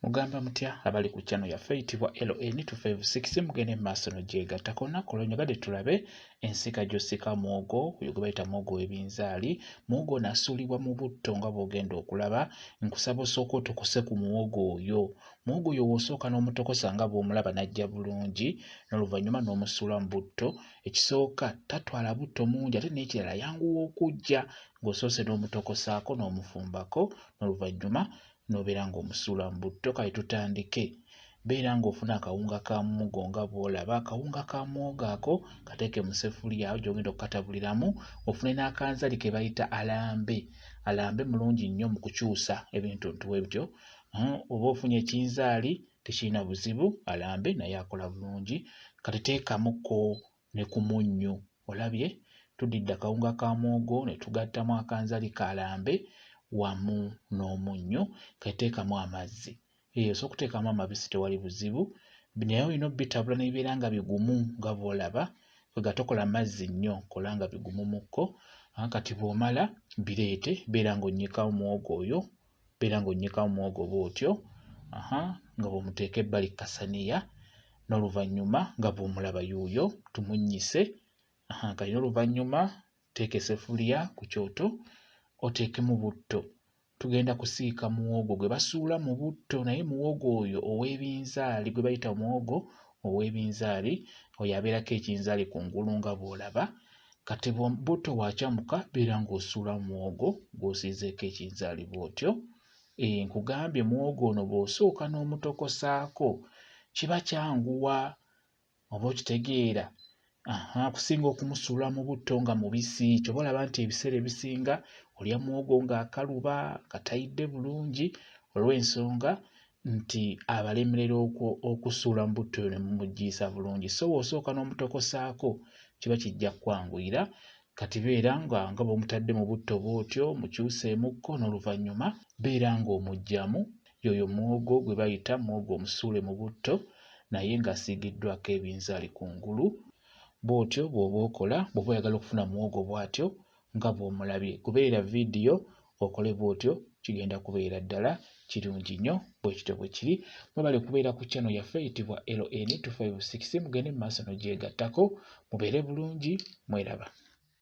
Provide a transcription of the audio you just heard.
Mugamba mutya abali ku channel yaffe eyitibwa LN 256? Mugende mu maaso nogyegattako. Olunaku olwo nyagadde tulabe ensika gy'osika muwogo oyo gwe bayita muwogo w'ebinzaali. Muwogo ono asuulibwa mu butto nga bw'ogenda okulaba. Nkusaba osooke otokose ku muwogo oyo. Muwogo oyo w'osooka n'omutokosa nga bw'omulaba n'ajja bulungi, n'oluvannyuma n'omusuula mu butto. Ekisooka, tatwala butto mungi, ate n'ekirala ayanguwa okujja ng'osoose n'omutokosaako n'omufumbako, n'oluvannyuma n'obeera ng'omusuula mu butto. Kale tutandike. Beera ng'ofuna akawunga ka muwogo nga bw'olaba. Akawunga ka muwogo ako kateeke mu sseffuliya awo gy'ogenda okukatabuliramu, ofune n'akanzali ke bayita alambe. Alambe mulungi nnyo mu kukyusa ebintuntu bwe bityo. Oba ofunye ekinzaali tekirina buzibu, alambe naye akola bulungi. Kati teekamuko ne ku munnyu. Olabye? Tudidde akawunga ka muwogo ne tugattamu akanzali ka lambe wamu n'omunnyu. Kati teekamu amazzi. Eeh, osobola okuteekamu amabisi, tewali buzibu, naye olina obbitabula ne bibeera nga bigumu nga bw'olaba. Kwega tokola mazzi nnyo, kola nga bigumumukko. Kati bw'omala bireete, beera ng'onnyikamu muwogo oyo, beera ng'onnyikamu muwogo bw'otyo, aha, nga bw'omuteeka ebbali ku kasaniya, n'oluvannyuma nga bw'omulaba yuuyo tumunnyise. Aha, kati n'oluvannyuma teeka essefuliya ku kyoto oteekemu butto. Tugenda kusiika muwogo gwe basuula mu butto, naye muwogo oyo ow'ebinzaali gwe bayita muwogo ow'ebinzaali, oyo abeerako ekinzaali ku ngulu nga bw'olaba. Kati butto bw'acamuka, beera ng'osuulamu muwogo gw'osiizeeko ekinzaali bw'otyo. Eeh, nkugambye muwogo ono bw'osooka n'omutokosaako kiba kyanguwa, oba okitegeera, aha, okusinga okumusuula mu butto nga mubisi. Ky'oba olaba nti ebiseera ebisinga olya muwogo ng'akaluba, nga tayidde bulungi, olw'ensonga nti abalemerera okusuula mu butto oyo ne mumuggiisa bulungi. So bw'osooka n'omutokosaako kiba kijja kukwanguyira. Kati beera nga bw'omutadde mu butto bw'otyo, mukyuseemukko, n'oluvannyuma beera ng'omuggyamu. Y'oyo muwogo gwe bayita muwogo omusuule mu butto naye ng'asiigiddwako ebinzaali ku ngulu. Bw'otyo bw'oba okola bw'oba oyagala okufuna muwogo bw'atyo nga bw'omulabye. Goberera vidiyo okole bw'otyo, kigenda kubeera ddala kirungi nnyo. Bwe kityo bwe kiri. Mwebale kubeera ku channel yaffe eyitibwa LN 256. Mugende mu maaso n'ogyegattako. Mubeere bulungi, mweraba.